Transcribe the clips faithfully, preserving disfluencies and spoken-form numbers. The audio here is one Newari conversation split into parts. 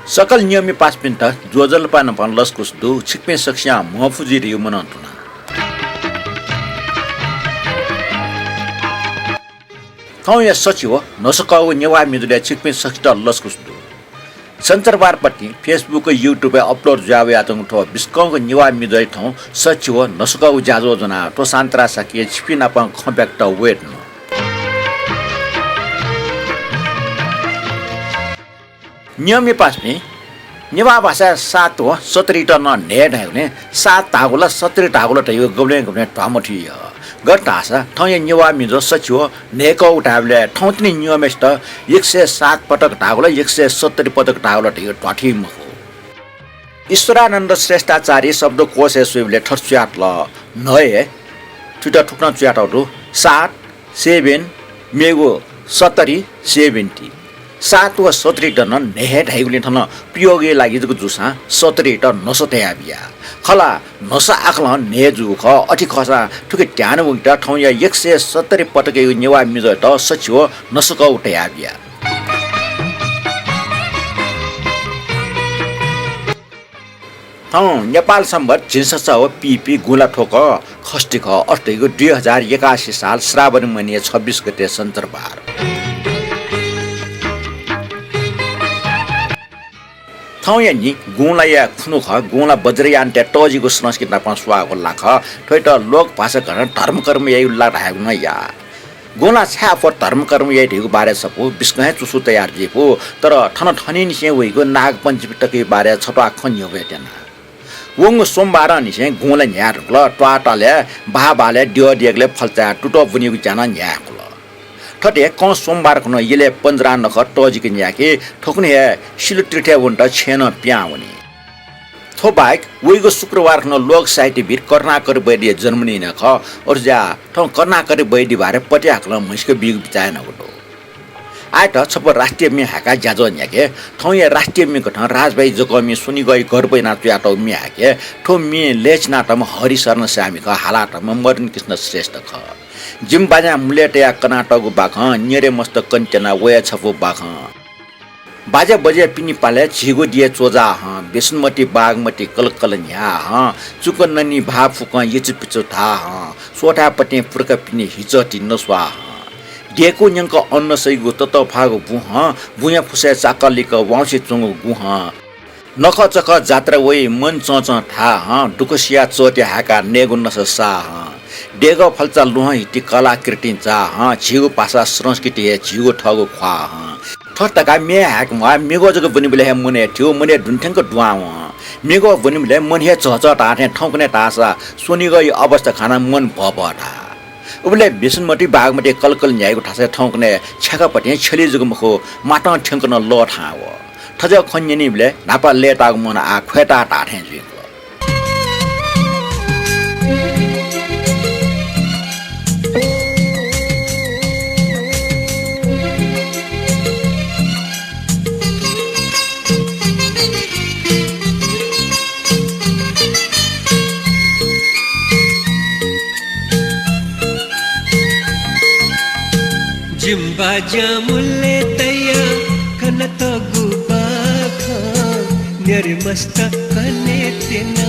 सकल नियममि पासापिन्त ज्वजलपा नापं लसकुस दु। छिकपिं सकसियां म्ह फुजि रिउ मनं तुना। थौंया सछि व न्हसकःगु नेवाः म्युजिकय् छिकपिं सकसित लसकुस दु। सञ्चरबारपतिं Facebook, YouTube-य् upload जुया वयाच्वंगु थ्व बिस्कंगु नेवाः म्युजिकय् थौं सछि व न्हसकःगु ज्याझ्वः ज्वना। थ्व सान्तरा शाक्यं छिकपिं नापं खँ ब्याकेत वये धुन। नियममि पासापिं, नेवाः भाषाय् सात व सत्तरीत नं न्हय् धाइगुलिं सात धाःगु ला सत्तरी धाःगु ला धइगु गुबलें गुबलें ध्वामथुइ यः। गथे धाःसा थौंया नेवाः म्युजिक सछि व न्हय्‌कःगु धायेबलय् थौंतिनि नियमय्‌सित एक सय सात पटक धाःगु ला एक सय सत्तरी पटक धाःगु ला धइगु ध्वाथुइ मखु। ईश्वरानन्द श्रेष्ठाचार्य शब्दकोशय् स्वयेबलय् थथे च्वयातल, न्हय्, थुइत थुकथं च्वयातःगु दु, सात, seven, मेगु सत्तरी, seventy। सात व सत्तरीत नं न्हय् धाइगुलिं थन प्रयोगया लागि जक जूसां सत्तरीत न्हस तयाबिया। खला, न्हस आखलं न्हय् जूगु खः। अथे खःसां थुकी ध्यान वंकेत थौंया एक सय सत्तरी पटकयागु नेवाः म्युजिकयात सछि व न्हसकःगु तयाबिया। थौं नेपाल संवत् झिंछसः व पीपी गुँला थ्व खः, खष्ठी खः, अथे धइगु दुई हजार एकासी साल श्रावण महिनाया छब्बिस गते सञ्चरबार। थौंया न्हि गुँलाया खुन्हु खः। गुँला वज्रयानतय् तःजिगु संस्कृति नापं स्वाःगु ला खः। थ्वयात लोकभाषा घनं धर्मकर्म याइगु ला धायेगु नं याः। गुँला छाय् अप्वः धर्मकर्म याइ धइगु बारे छपु बिस्कं हे चुसु तयार जुइफु, तर थन थनिंनिसें वइगु नागपञ्चमी तकया बारे छत्वाः खँ न्ह्यब्वये त्यना। वंगु सोमबारंनिसें गुँला न्ह्याये धुंकल। त्वाःतालय्, बाःबालय्, द्यः देगलय् फल्चाय् तुतः ब्वनीगु ज्या नं न्ह्याये धुंकल। थथे कं सोमबार खुन्हु यलय् पञ्जरां नखः तःजिक न्ह्याकी। थुकुन्हु हे सिल तीर्थय् वनेत छेँय् नं पिहां वनी। थ्व बाहेक वइगु शुक्रबार खुन्हु लोक साहित्यविद् करुणाकर वैद्य जन्मदिन खः। अथे जुयाः थौं करुणाकर वैद्य बारे पत्याः हाकलं म्हसीका बीगु बिचाः यानागु दु। आःयात छपु राष्ट्रिय म्ये हाय्‌काः ज्याझ्वः न्ह्याके। थौंया राष्ट्रिय म्ये कथं राजभाइ जकःमिं स्वनिगःया गर्व यानाः च्वयातःगु म्ये हाय्‌के। थ्व म्ये लय् चिनातःम्ह हरिशरण साय्‌मि खः, हालातःम्ह मदन कृष्ण श्रेष्ठ खः। जिमि बाज्यां मुलय् तयाः कनातःगु बाखं, न्यरे मस्त कन्त्याना वया छपु बाखं। बाज्या बज्यापिनि पालय् झीगु दिय् च्वजा हं, बिष्णुमति बागमति कलकल न्ह्या हं, चुक ननि भाः फुकं यचुपिचु धा हं, स्वथाय् पतिं पुर्खापिनि हिचःति नस्वाः हं। देकू न्यंक अन्न सइगु ततःफाःगु बुँ हं, बुँया फुसय् चाकलिक वाउँसे च्वंगु गुँ हं। नखःचखः जात्रा वइ मन चंचं थाः हं, दुःख सियाः चःति हाय्‌काः नयेगु नसा साः हं। देगः फल्चा लुहं हिति कलाकृतिं चाः हं, झीगु भाषा संस्कृति हे झीगु थःगु ख्वाः हं। थथे धकाः म्ये हाय्‌के म्वाः, म्येगः जक ब्वनीबलय् हे मनय् थ्यू, मनय् दुने थ्यंक दुहां वं। म्येगः ब्वनीबलय् मन हे झःझः धाःथें थौंकन्हय् धाःसा स्वनिगःया अवस्था खनाः मन भःभः धाः। उबलय् बिष्णुमति बागमति कलकल न्ह्याइगु थासय् थौंकन्हय् छ्याकापतिं छ्यलि जक मखु, मातं थ्यंक नं लःथां वः। थज्याःगु खँ न्यनीबलय् न्हापा लय्‌ताःगु मन आः ख्वय्‌ताः धाःथें जुइगु। जिमि बाज्यां मुलय् तयाः कनातःगु बाखं, न्यरे मस्त कने त्यना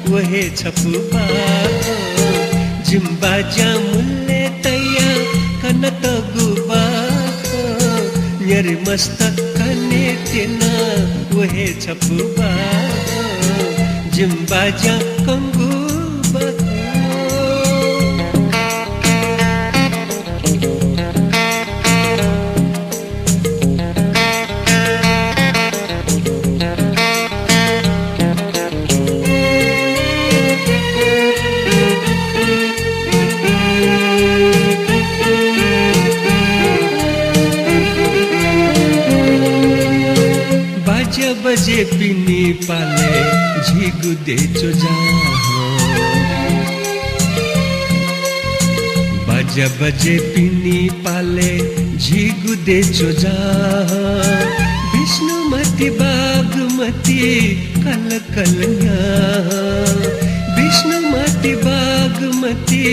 व हे छपु बाखं। जिमि बाज्यां मुलय् तयाः कनातःगु बाखं, न्यरे मस्त कने त्यना व हे छपु बाखं। जिमि बाज्यां कंगु बाखं। बाज्या बज्यापिनि पालय् झीगु देय् च्वजा हं। बाज्या बज्यापिनि पालय् झीगु देय् च्वजा हं। बिष्णुमति बागमति कलकल न्ह्या हं। बिष्णुमति बागमति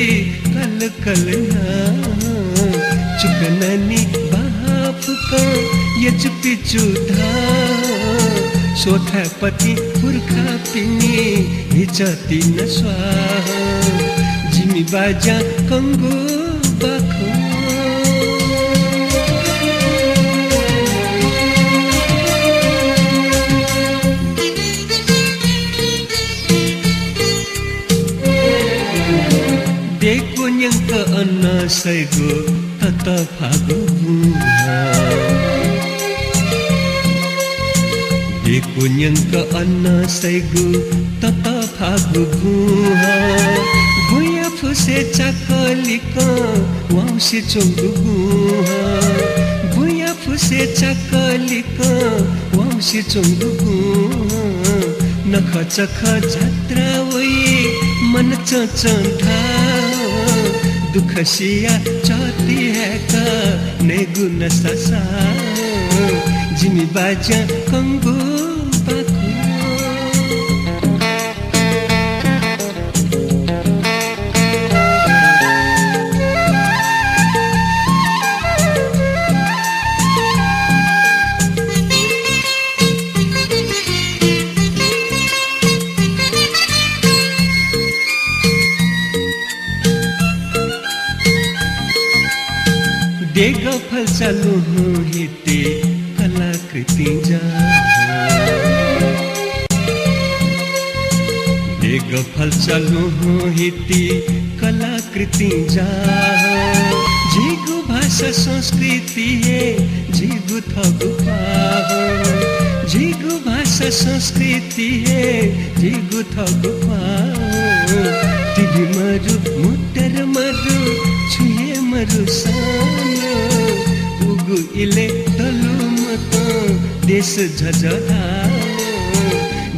कलकल न्ह्या हं। चुक ननि भाः फुकं यचुपिचु धा हं। त्वथापति पुर्खापिनि हिचतिन स्वाहा। जिमि बाज्यां कंगु बाखं। देगु न्यंक अन सइगु ततफागु बुहां। देगु न्यंक अन सइगु ततफागु बुहां। बुँया फुसे चाकलिकं वाउँसे च्वंगु बुहां। बुँया फुसे चाकलिकं वाउँसे च्वंगु बुहां। नखःचखः जात्रा वइ मन चंचं धाः। दुःख सिया चःति हय्क नयेगु नसा साः। जिमि बाज्यां कंगु बाखं। देगः फल्चा ल्वहं हिति कलाकृतिं जाः। देगः फल्चा ल्वहं हिति कलाकृतिं जाः। झीगु भाषा संस्कृति हे झीगु थःगु पाः। झीगु भाषा संस्कृति हे झीगु थःगु पाः। तिबी मरु, मोटर मरु, छुं हे मरु सानो। उगु इलय् दलुमतं देश झझालो।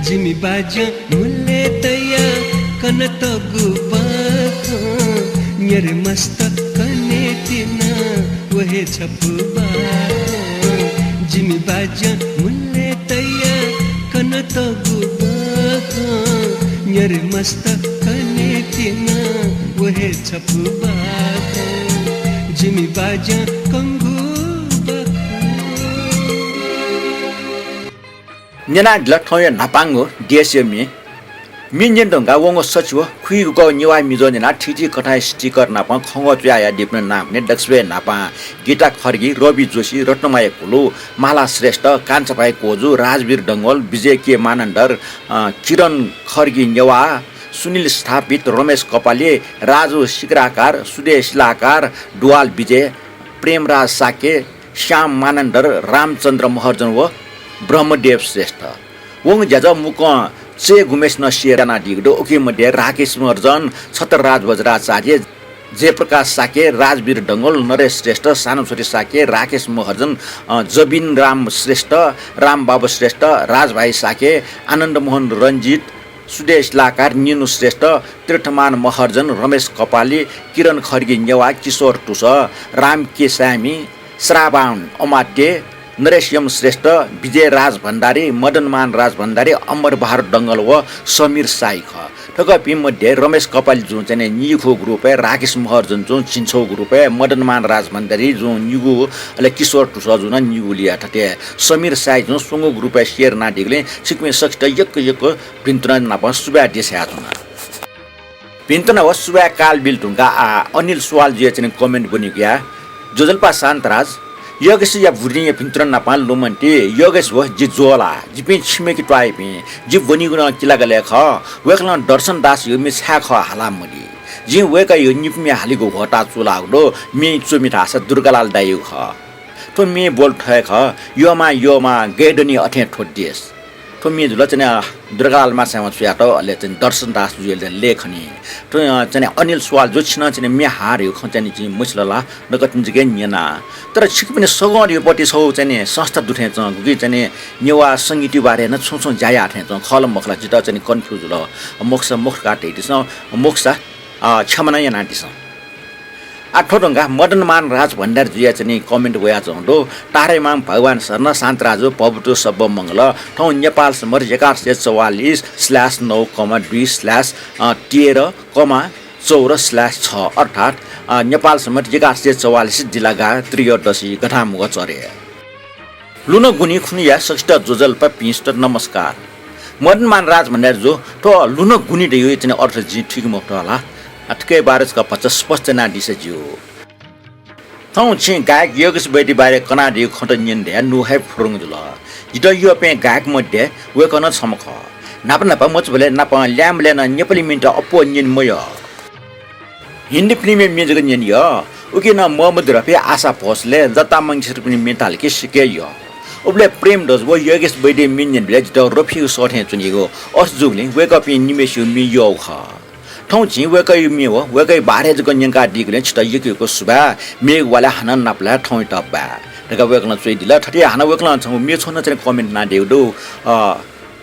जिमि बाज्यां मुलय् तयाः कनातःगु बाखं। न्यरे मस्त कने तिना व हे छपु बाखं। जिमि बाज्यां मुलय् तयाः कनातःगु बाखं। न्यरे मस्त कने तिना व हे छपु बाखं। जिमि बाज्यां कंगु बाखं। न्यनादिल थौंया न्हापांगु देशया म्ये। म्ये न्यने धुंकाः वंगु सच्छि व खुइगु नेवाः मिजं न्यनाः थीथी कथंया स्टिकर नाप खँग्वः च्वयाहयादीपिनि नां खनी। दकलय् न्हापां गीता खड्गी, रवि जोशी, रत्नमाया कुलु, माला श्रेष्ठ, कान्छाभाइ कोजु, राजवीर डंगोल, विजय के मानन्धर, अ, किरण खड्गी नेवाः, सुनिल स्थापित, रमेश कपाली, राजु सिक्राकार, सुदेश शिलाकार, डुवाल विजय, प्रेमराज शाक्य, श्याम मानन्धर, रामचन्द्र महर्जन व ब्रह्मदेव श्रेष्ठ। वंगु ज्याझ्वः मुक्कं चय्‌गुम्हेसिनं share यानादीगु दु। उकी मध्ये राकेश महर्जन, छत्रराज वज्राचार्य, जयप्रकाश शाक्य, राजवीर डंगोल, नरेश श्रेष्ठ, सानुछोटे शाक्य, राकेश महर्जन, अ, जबिन राम श्रेष्ठ, रामबाबु श्रेष्ठ, राजभाइ शाक्य, आनन्दमोहन रञ्जित, सुदेश लाकार, निनु श्रेष्ठ, तीर्थमान महर्जन, रमेश कपाली, किरण खड्गी नेवाः, किशोर टुस, राम केसामी, श्रावण अमात्य, नरेश यम श्रेष्ठ, विजय राज भण्डारी, मदनमान राज भण्डारी, अमरबहादुर डंगोल व समीर शाही खः। थुकिपिं मध्ये रमेश कपाली जुं चाहिँ नि निगू ग्रुपय्, राकेश महर्जन जुं झिंछगू ग्रुपय्, मदनमान राज भण्डारी जुं निगू, अले किशोर टुस जुं नं निगू लिया थथे। समीर शाही जुं स्वंगू ग्रुपय् share यानादीगुलिं छिकपिं सकसित यक्व यक्व भिन्तुना नाप सुभाय् देछायाच्वना। भिन्तुना व सुभाय् काल बिल धुंकाः आः अनिल सुवालजुया चाहिँ नि comment ब्वनेगु या। ज्वजलपा शान्तराज, यःगुलिसिया बुदिंया भिन्तुना नाप लुमन्ति। यःगुलिस व जि ज्वःलाः, जिपिं छिमेकी त्वाःयापिं, जि ब्वनीगु नं किलागलय् खः। वय्कलं दर्शन दासयागु म्ये छाय् खः हालामदी। जिं वय्कःयागु निपु म्ये हालीगु ह्वःताः चूलाःगु दु, म्ये च्वमि धाःसा दुर्गालाल दाइयागु खः। थ्व म्ये ब्वल थ्व हे खः, यःमां यःमां गय् दनि अथें थ्व देश। थ्व म्ये जुल चाहिँ नि दुर्गालाल माछायां वं च्वयातःगु, अले चाहिँ नि दर्शन दास जुया लय् खनी। थ्व, अ, चाहिँ नि अनिल सुवालजु, छिं नं चाहिँ नि म्ये हाःगु खँ चाहिँ नि जिं मछिल ला, नकतिनि जक न्यना। तर छिकपिनि सगंयापट्टि छगू चाहिँ नि संस्था दु थें च्वं, गुकी चाहिँ नि नेवाः संगीतया बारे नं छुं छुं ज्या याः थें च्वं, खः ला मखु ला जितः चाहिँ नि confuse जुल। मखुसा मखु धकाः धयादिसँ, मखुसा, अ, क्षमा नं यानादिसँ। आः थ्व धुंकाः मदनमान राज भण्डारी जुया चाहिँ नि comment वयाच्वंगु दु। तारामाम भगवान शरण, शान्तराजु, भवतु सब्ब मंगल। थौं नेपाल सम्बत एघार सय चौवालिस slash नौ comma दुई slash, अ, तेह्र comma चौध slash छ, अर्थात्, अ, नेपाल सम्बत एघार सय चौवालिस दिलागा त्रयोदशी गथामुग चरे। लुनगुनि खुनिया सकसित ज्वजलपा, भिंसित नमस्कार। मदन मान राज भण्डारी जु, थ्व लुनगुनि धइगु चाहिँ अर्थ जिं थुइके मफुत होला। आ, थुकिया बारे छकः भचा स्पष्ट यानादिसँ ज्यू। थौं छिं गायक योगेश वैद्य बारे कनादीगु खँत न्यने धयाः नु हे फुरुं जुल। जितः यःपिं गायक मध्ये वय्कः नं छम्ह खः। न्हापा न्हापा मचाबलय् नापं ल्याय्म्बलय् नं नेपाली म्येत अप्वः न्यने मयः। हिन्दी फिल्मया म्ये जक न्यने यः। उकी नं मोहम्मद रफी, आशा भोसले, लता मंगेशकरपिनि म्ये धाल कि सिक्क यः। उबलय् प्रेमध्वज व योगेश वैद्यया म्ये न्यनेबलय् जितः रफीया सः थें च्वनीगु। अथे जूगुलिं वय्कःपिं निम्हय्सिगु म्ये यःगु खः। थौं झी वय्कःया म्ये व वय्कःया बारे जक न्यंकादीगुलिं छितः यक्व यक्व सुभाय्। मेगु वालय् हानं नापलाये थौंयात बाय् धकाः वय्कलं च्वयादिल। थथे हानं वय्कलं छंगु मेगु छगू नं चाहिँ comment यानादीगु दु। अ,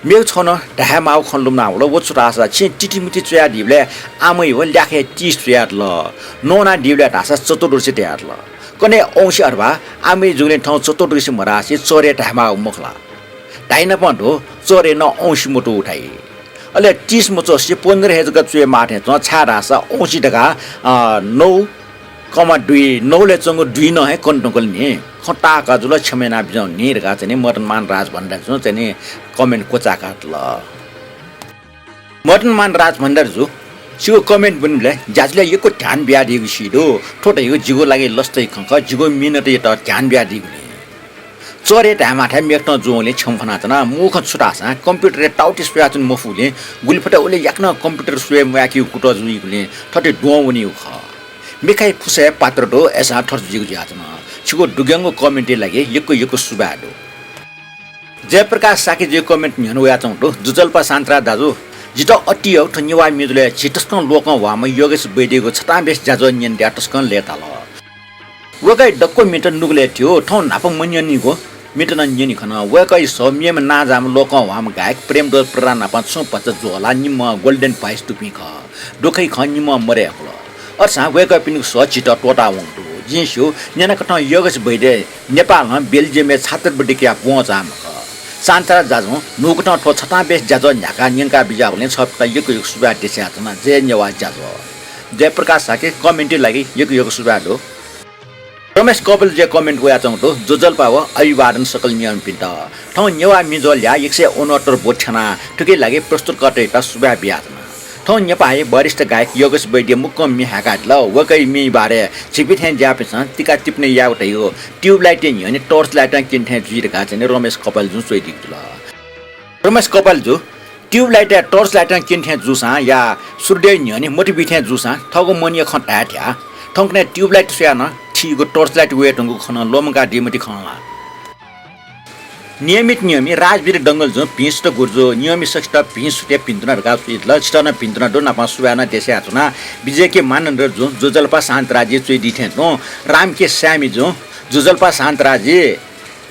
मेगु छगू नं धायेमाःगु खँ लुमनावल। व छु धाःसा छिं तिथिमिति च्वयादीबलय् आमय् व ल्याखय् तीस च्वयातल। नवानादीबलय् धाःसा चतुर्दशी धयातल। कन्हय् औंसी अथवा आमय् जूगुलिं थौं चतुर्दशी मधासे चरे धायेमाःगु मखु ला? धाइनापं धो, चरे नं औंसी मत्वःगु धाइ। अले तीस मच्वसे पन्ध्र हे जक च्वयेमाः थें च्वं, छाय्धाःसा औंसी धकाः, अ, नौ कमा दुई, नौलय् च्वंगु दुई नं हे कने धुंकल नि। खँ ताःहाकः जुल, क्षमा यानाबिज्याहुँ नि धकाः चाहिँ नि मदन मान राज भण्डारीजुं चाहिँ नि comment क्वचाय्कातल। मदन मान राज भण्डारीजु, छिगु comment ब्वनेबलय् ज्याझ्वलय् यक्व ध्यान बियादीगु सी दु। थ्व धइगु जिगु लागि लसताया खँ खः, जिगु मिहिनेतयात ध्यान बियादीगुलिं। चरे धायेमाःथाय् मेकथं जुंगुलिं क्षमा खनाच्वना। मू खँ छु धाःसा computer-य् टाउटि स्वयाच्वने मफुगुलिं गुलिफत उलि याकनं computer स्वये म्वायेकेगु कुतः जुइगुलिं थथे द्वं वनीगु खः। मिखाया फुसाय् पात्र दु, अय्सां थथे जुइगु जुयाच्वन। छिगु दुग्यंगु comment-या लागि यक्व यक्व सुभाय् दु। जयप्रकाश शाक्यजुया comment न्ह्यःने वयाच्वंगु दु। ज्वजलपा शान्तराज दाजु, जितः अति यःगु थ्व नेवाः म्युजिकय् झी तसकं लोकंह्वाःम्ह योगेश वैद्ययागु छतां बेस ज्याझ्वः न्यने धयाः तसकं लय्ताल। वय्कःया दक्व म्येत नुगलय् थ्यू, थौं न्हापा मन्यनीगु म्येत नं न्यने खन। वय्कःया सः मेम्ह नांजाःम्ह लोकंह्वाःम्ह गायक प्रेमध्वज प्रधान नाप छुं भचा ज्वःलाः निम्हं Golden Voice दुपिं खः। दुःखया खँ, निम्हं मदय्कल। अथेसां वय्कःपिनिगु सः झीत त्वःतावंगु दु। जिं स्यू, न्यानाकथं योगेश वैद्य नेपालं बेल्जियमय् छात्रवृत्ति कयाः ब्वंचाःम्ह खः। शान्तराज दाजुं न्हूकथं थ्व छतां बेस ज्याझ्वः न्ह्याकाः न्यंका बिज्याःगुलिं छपिन्त यक्व यक्व सुभाय् देछानाच्वना। जय नेवाः ज्याझ्वः। जयप्रकाश शाक्य comment-या लागि यक्व यक्व सुभाय् दु। रमेश कौपालजुया comment वयाच्वंगु दु। ज्वजलपा व अभिवादन सकल नियमपिन्त। थौं नेवाः म्युजिक ल्याः एक सय उनहत्तर ब्व थ्यना। थुकिया लागि प्रस्तुतकर्तायात सुभाय् बियाच्वना। थौं नेपाःया वरिष्ठ गायक योगेश वैद्यं मुक्कं म्ये हाय्कादिल। वय्कःया म्ये बारे झीपिं थें ज्याःपिन्सं तिका टिप्पणी यायेगु धइगु tube light-या न्ह्यःने torch light-ं क्यने थें जुइ धकाः चाहिँ नि रमेश कौपालजुं च्वयादीगु जुल। रमेश कौपालजु, tube light-य् torch light-ं क्यने थें जूसां या सूर्यया न्ह्यःने मतिइ बी थें जूसां थःगु मनया खँ धाये थ्याः। थौंकन्हय् tube light स्वयाः नं थीगु torch light वये धुंकूगु खँ नं ल्वःमंकादी मते खः ला? नियमित नियमि राजवीर डंगोलजुं भिं सुथ गुरुजु, नियमि सकसित भिं सुथय् भिन्तुना धकाः च्वयादिल। छितः नं भिन्तुना दु, नापं सुभाय् नं देछानाच्वना। विजयकी मानन्धरजुं ज्वजलपा शान्तराजी च्वयादी थें तुं राम के स्यामीजुं ज्वजलपा शान्तराजी,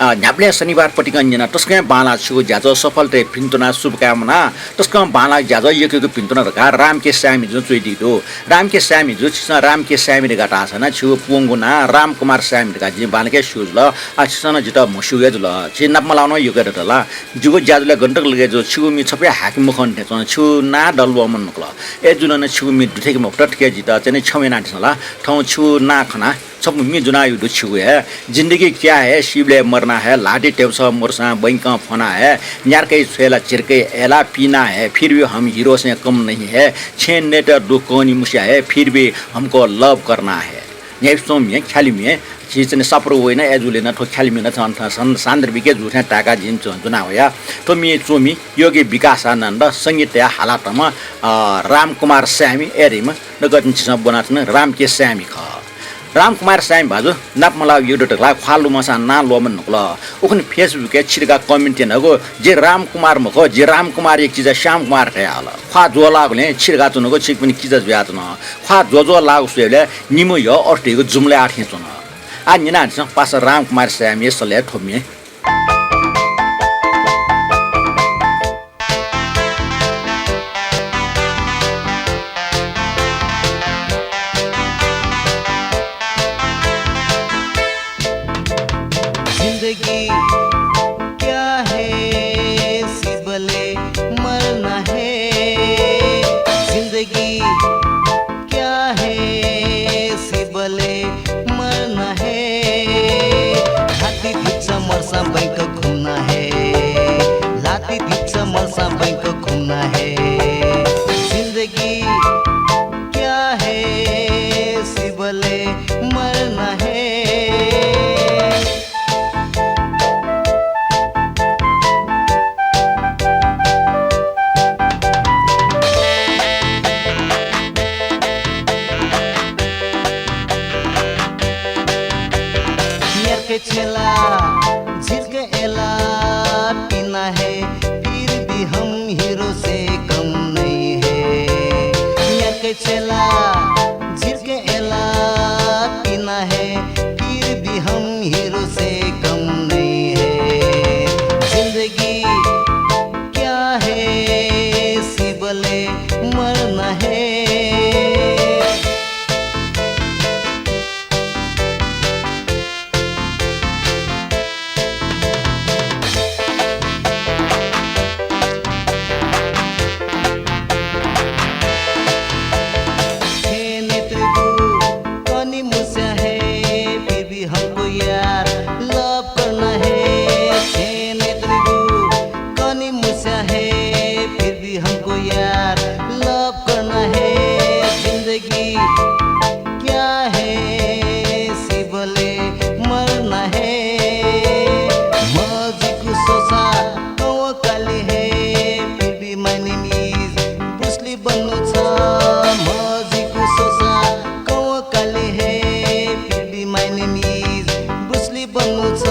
अ, न्ह्याबलें शनिबार पतिकं न्यना। तसकं बांलाः, छिगु ज्याझ्वः सफलताय् भिन्तुना, शुभकामना। तसकं बांलाःगु ज्याझ्वः यक्व यक्व भिन्तुना धकाः राम के स्यामीजुं च्वयादीगु दु। राम के स्यामीजु, छिसं राम के स्यामी धकाः धाःसा नं छिगु पूवंगु नां रामकुमार स्यामी धकाः जिं बांलाक स्यू जुल। आ, छिसं नं जितः म्हस्यू हे जुल। छि नापं मलाः नं यक्व हे दत ला। जिगु ज्याझ्वलय् गन तक लगे जू, छिगु म्ये छपु हे हाय्के मखंनि थें च्वन। छिगु नां दल्वःमन नुगल। अय्जूगुलिं नं छिगु म्ये दुथ्याके मफुत, थुकिं जितः चाहिँ नि क्षमा यानादिसँ ला। थौं छिगु नां खना छपु म्ये ज्वनाः यु दु छिगु हे। जिन्दगी क्या है, सीबलय् मरना है, लाठी टेबसः मोरसां बैंकं फ्वना है, न्यार्कै छ्वय् ला झिर्कै अय्ला पीना है, फिर भी हम हीरो से कम नहीं है, छेँ नेट दु कोनी मुस्या है, फिर भी हमको love करना है। न्ह्याइपुसे च्वंम्ह ख्यालि म्ये, झी चाहिँ नि सापरु वइन, अय्जूगुलिं नं थ्व ख्यालि म्ये नं थन थन सन-, सान्दर्भिक जू थें ताय्काः जिं च्व-, ज्वना वया। थ्व म्ये च्वमि योगी विकासानन्द, संगीत तया हालातम्ह, अ, रामकुमार स्यामी, अय् धइम्ह नकतिनि झीसं ब्वनाच्वन राम के स्यामी खः। रामकुमार स्यामी भाजु नाप मलाः यु दत ला, ख्वाः लुमंसां नां ल्वःमन नुगल। उखुन्हु Facebook-य् छि धकाः comment यानागु, जि रामकुमार मखु, जि रामकुमारया किजा श्यामकुमार धयाहल। ख्वाः ज्वःलाःगुलिं छि धकाः च्वनागु, छिकपिनि किजा जुयाच्वन। ख्वाः ज्वःज्वःलाःगु स्वयेबलय् निम्ह यः अथे धइगु जुम्लय् आः थें च्वन। आः न्यनादिसँ पासा रामकुमार स्यामीया सलय् थ्व म्ये। जिंदगी क्या है, सीबलय् मरना है। जिंदगी क्या है, सीबलय् मरना है। हात्ती धिच्चा मरसा क्या है सिबले मरना है। छेँ नेतृगु कनी मुस्या है, फिर भी हमको यार love करना है। छेँ नेतृगु कनी मुस्या है, फिर भी हमको यार love करना है। जिंदगी क्या है सिबले मरना है। मजिगु सोसा कौं काली है, फिर भी my name is ब्रुस ली बन्नु छ। मजिगु सोसा कौं काली है, फिर भी my name is ब्रुस ली बन्नु छ।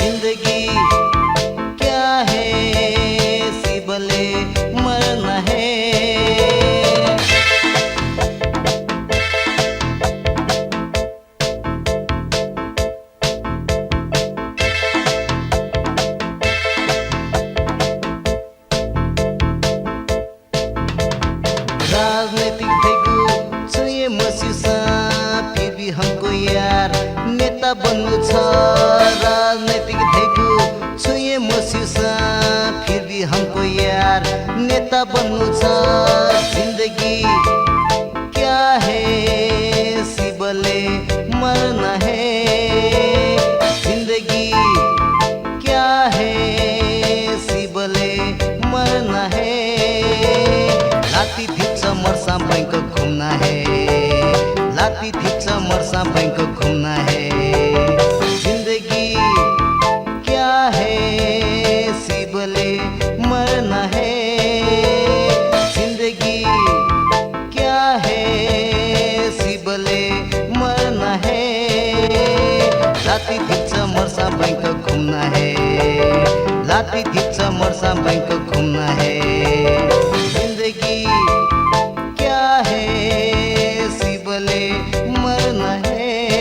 जिंदगी क्या है सिबले मरना है। राजनैतिक धैगु छुं हे मस्यूसां, फिर भी हमको यार नेता बन्नु छ। राजनैतिक धैगु छुं हे मस्यूसां, फिर भी हमको यार नेता बन्नु छ। जिंदगी क्या है सिबले मरना है। जिंदगी क्या है सिबले मरना है। लाति धिप्च मर्सां बैंकक घुम्ना है। लाति धिप्च मर्सां बैंकक घुम्ना है। जिंदगी क्या है सिबले मरना है। जिंदगी क्या है सिबले मरना है। लाति धिप्च मर्सां बैंकक घुम्ना है। लाति धिप्च मर्सां बैंकक घुम्ना है। जिंदगी क्या है सिबले मरना है।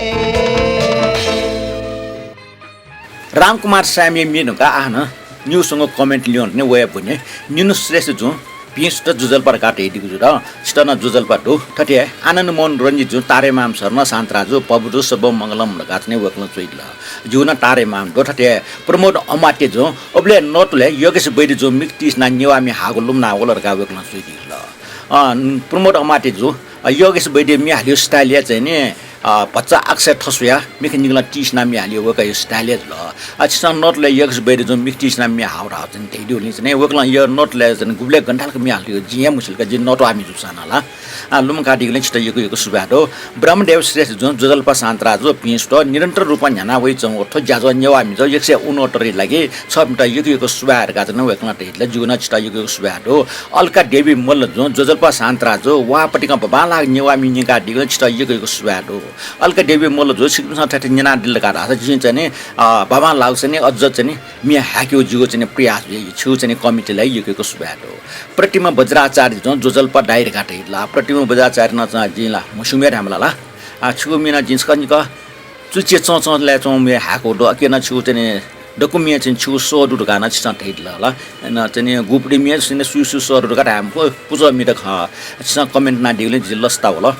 रामकुमार सायमिया म्ये धुंकाः आः नं निगू स्वंगू comment ल्यं धुन वया बुने निनु श्रेष्ठ जुं भिं सुथ ज्वजलपा धकाः धयादीगु जुल। छितः नं ज्वजलपा दु। थथे हे आनन्द मोहन रंजित जुं तारे माम शरण शान्तराजु भवतु सब्ब मंगलम धकाः थन वय्कलं च्वयादिल। जिगु नं तारे माम दु। थथे हे प्रमोद अमात्य जुं अबलय् नतुलय् योगेश वैद्य जुं मिख तिसिनाः नेवाः म्ये हाःगु लुमना वल धकाः वय्कलं च्वयादीगु जुल। अ, प्रमोद अमात्य जु, अ, योगेश वैद्य म्ये हालियो style या चाहिँ नि, अ, भचा अक्षर थस्वया मिख निगलं तिसिनाः म्ये हालियो वय्कःयो style या जुल। अ, छिसं नतुलय् योगेश वैद्य जु मिख तिसिनाः म्ये हाव धाव चाहिँ नि धयादिउ नि चाहिँ नि वय्कलं यो नतुलय् चाहिँ नि गुबलय् गन धालक म्ये हालियो जिं हे मस्यू का, जि नतुवामि जूसां नं ला। अ, लुमंकादीगुलिं छितः यक्व यक्व सुभाय् दु। ब्रह्मदेव श्रेष्ठ जुं ज्वजलपा शान्तराजु भिं सुथ निरन्तर रूपं न्ह्याना वइच्वंगु थ्व ज्याझ्वः नेवाः म्हिगः एक सय उनहत्तरया लागि छमित यक्व यक्व सुभाय् धकाः चाहिँ नि वय्कलं धयादिल। जिगु नं छितः यक्व यक्व सुभाय् दु। अलका देवी मल्ल जुं ज्वजलपा शान्तराजु वाःपतिकं बांबांलाःगु नेवाः म्ये न्यंकादीगुलिं छितः यक्व यक्व सुभाय् दु। अलका देवी मल्ल जु, छिकपिन्सं थथे न्यनादिल धकाः धाःसा जिं चाहिँ नि, अ, बांबांलाःगु चाहिँ नि अझ चाहिँ नि म्ये हायेकेगु जिगु चाहिँ नि प्रयास जुइ। छिगु चाहिँ नि commitment-य् यक्व यक्व सुभाय् दु। प्रतिमा बज्राचार्य जुं ज्वजलपा दाइ धकाः धयादिल। प्रतिमा बज्राचार्य नं चाहिँ जिं ला म्हस्यूम्ह हे धायेमाल ला। अ, छिगु म्ये नं जिं छकः निकः चुच्यं चंचंलय् च्वंम्ह म्ये हायेकूगु दु। अकिं नं छिगु चाहिँ नि दक्व म्ये चाहिँ नि छिगु सः दु धकाः नं छिसं धयादिल ला। अन चाहिँ नि गुपति म्ये चाहिँ नि सुइ सुइ सः दु धकाः धाये मखु, पुचः म्ये खः। छिसं comment यानादीगुलिं जि लसता वल।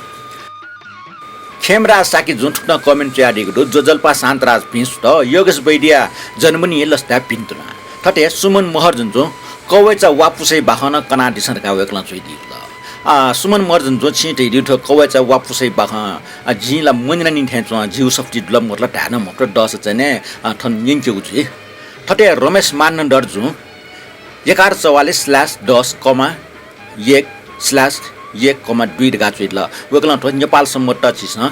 खेमराज शाक्य जुं थुकथं comment च्वयादीगु दु, ज्वजलपा शान्तराज भिं सुथ, योगेश वैद्यया जन्मदिनया लसताय् भिन्तुना। थथे सुमन महर्जन जुं कवय्चा वा पुसय् बाखं नं कनादिसँ धकाः वय्कलं च्वयादीगु दु। आ, सुमन महर्जन जुं छिं धयादीगु थ्व कवय्चा वा पुसय् बाखं, आ, जिं ला मन्यनानिं थें च्वं, जिगु सफुती दुला मदुला धाये नं मफुत, दःसा चाहिँ नि, आ, थन न्यंकेगु जुइ। थथे रमेश मानन्धर जुं एघार चौवालिस slash दस comma एक slash एक comma दुई धकाः च्वयादिल। वय्कलं थ्व नेपाल संवत् झीसं,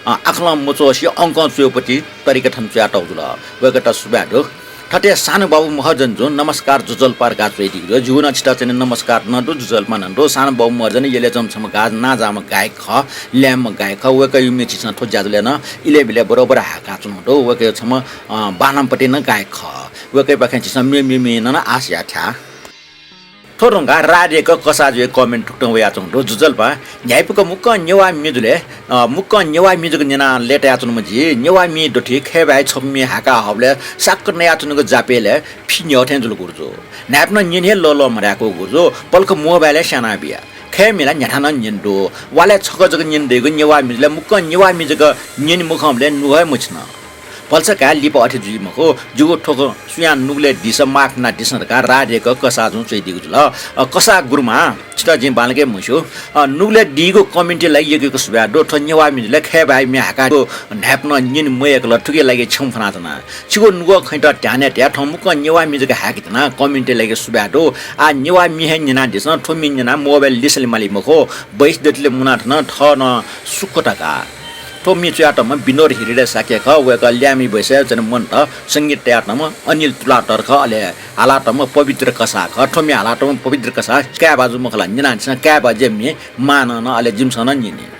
अ, आखलं मच्वःसे अंकं च्वयेगु पति तरिका थन च्वयातःगु जुल। वय्कःयात सुभाय् दु। थथे सानुबाबु महर्जन जुं नमस्कार ज्वजलपा धकाः च्वयादीगु दु। जिगु नं छितः चाहिँ नि नमस्कार नं दु, ज्वजलपा नं दु। सानुबाबु महर्जन यलय् च्वंम्ह छम्ह गाज नांजाःम्ह गायक खः, ल्याय्म्ह गायक खः। वय्कःया म्ये झीसं थ्व ज्याझ्वलय् नं इलय् ब्यलय् बरोबर हाय्काच्वनागु दु। वय्कःया छम्ह, अ, बांलाःम्ह पति नं गायक खः। वय्कःयापाखें झीसं मेमेमेमेगु नं आश याये थ्याः। थ्व धुंकाः राजय्क कसाः जुया comment थुकथं वयाच्वंगु दु। जुजलपां न्ह्याइपुक मुक्कं नेवाः मि जुलय्, अ, मुक्कं नेवाः मि जक न्यनाः लय्तायाच्वनाम्ह जि नेवाः मि दथुइ खय् भाय् छपु मि हाय्काः हःबलय् साक्क नयाच्वनागु जापय् लय् फि न्ह्यः थें जुल गुरुजु। न्हाय्पनं न्यने हे लःल्वः मधाय्का गुरुजु, पलख मोबाइलय् स्यानाबिया। खय् मि ला न्ह्याथाय् नं न्यने दु। वालय् छकः जक न्यने दइगु नेवाः मि जुलय् मुक्कं नेवाः मि जक न्यने मखंबलय् नुगः हे मछिन। भलसा काय्, लिपा अथे जुइ मखु। जिगु थ्व खँ सुयां नुगलय् दिसँ, माफ यानादिसँ धकाः राजय्क कसाः जुं च्वयादीगु जुल। अ, कसाः गुरुमां, छितः जिं बांलाक हे म्हस्यू। अ, नुगलय् दीगु comment-या लागि यक्व यक्व सुभाय् दु। थ्व नेवाः मि जुलय् खय् भाय् मि हाय्काः न्हाय्पनं न्यने मयय्कल, थुकिया लागि क्षमा फ्वनाच्वना। छिगु नुगः खँयात ध्यानय् तयाः थौं मुक्कं नेवाः मि जक हाय्के धुन। Comment-या लागि सुभाय् दु। आः नेवाः मि हे न्यनादिसँ, थ्व मि न्यनाः मोबाइल लिसः ले माली मखु। बैस दतले मुनाः थन थः नं सुख धकाः। थ्व मि च्वयातःम्ह विनोद हिरिडे शाक्य खः। वय्कः ल्याय्म्ह बैसय् च्वने मन्त। संगीत तयातःम्ह अनिल तुलाधर खः। अले हालातःम्ह पवित्र कसाः खः। थ्व मि हालातःम्ह पवित्र कसाः काय् भाजु मखु ला, न्यनादिसँ। काय् भाजुया मि मांनं नं, अले जिमिसं नं न्यने।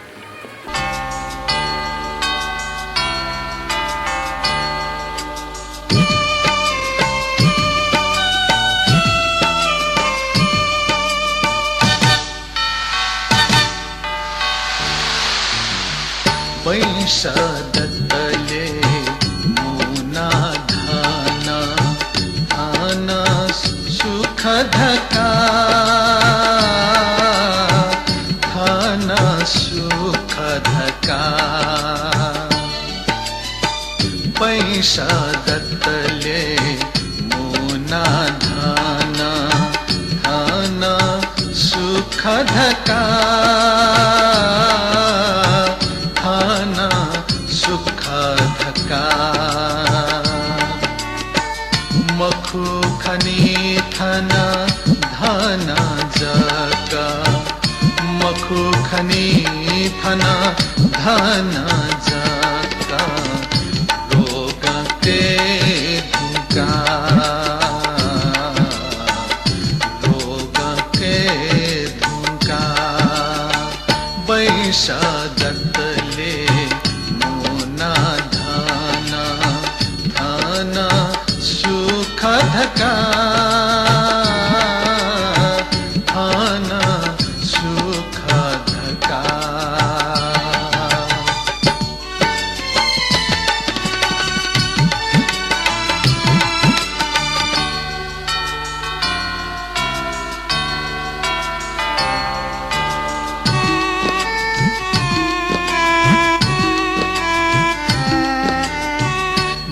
बैस दतले मुना धन, धन सुख धकाः, धन सुख धकाः। बैस दतले मुना धन, धन सुख धकाः, धन सुख धकाः। मखु खनी थन धन जक, मखु खनी थन धन जक, रोगके धुंकाः, रोगके धुंकाः। बैस दतले मुना धन, धन सुख धकाः, धन सुख धकाः।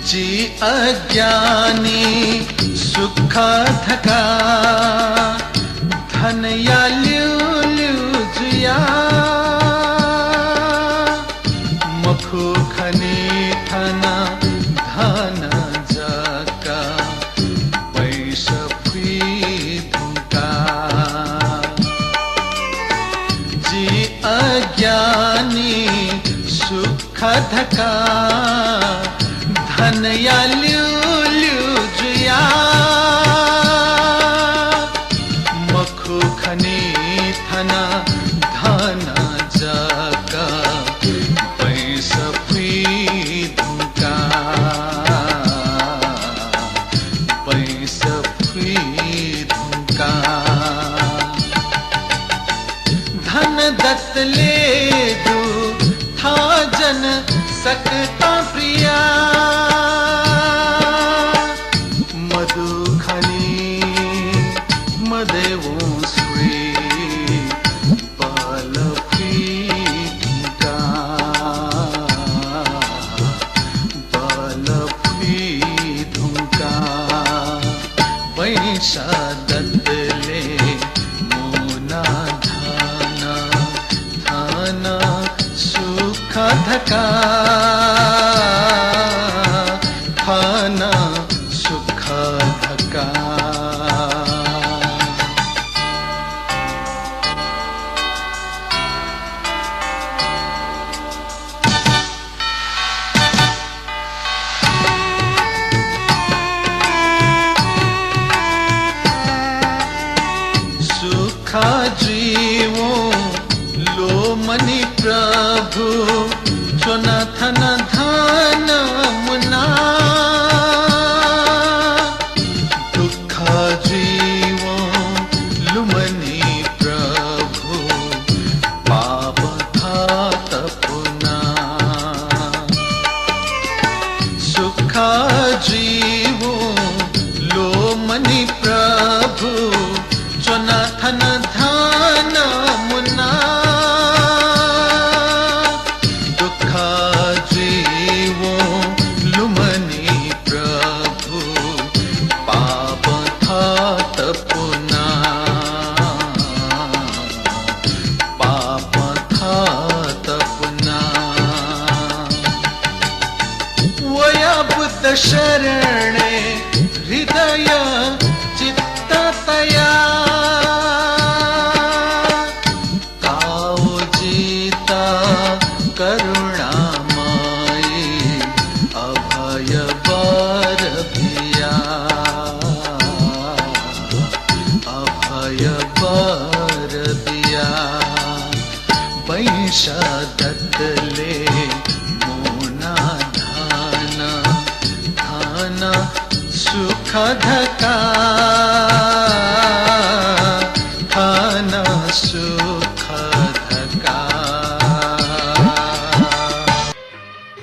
जि अज्ञानी सुख धकाः धनया ल्यूल्यू जुया, मखु खनी थन धन जक बैस फुइ धुंकाः। जि अज्ञानी सुख धकाः धनया ल्यूल्यू जुया, मखु खनी थन धन जक बैस फुइ धुंकाः, बैस फुइ धुंकाः। धन दतले दु थाजन सकतां प्रिया, मदु खनी मदय्वं सुइ बल फुइ धुंकाः, बल फुइ धुंकाः। बैस दतले मुना धन, धन सुख धकाः, धन सुख धकाः। सुख जुइवं ल्वःमनी प्रभु, च्वना थन धन मुना। दुःख जुइवं लु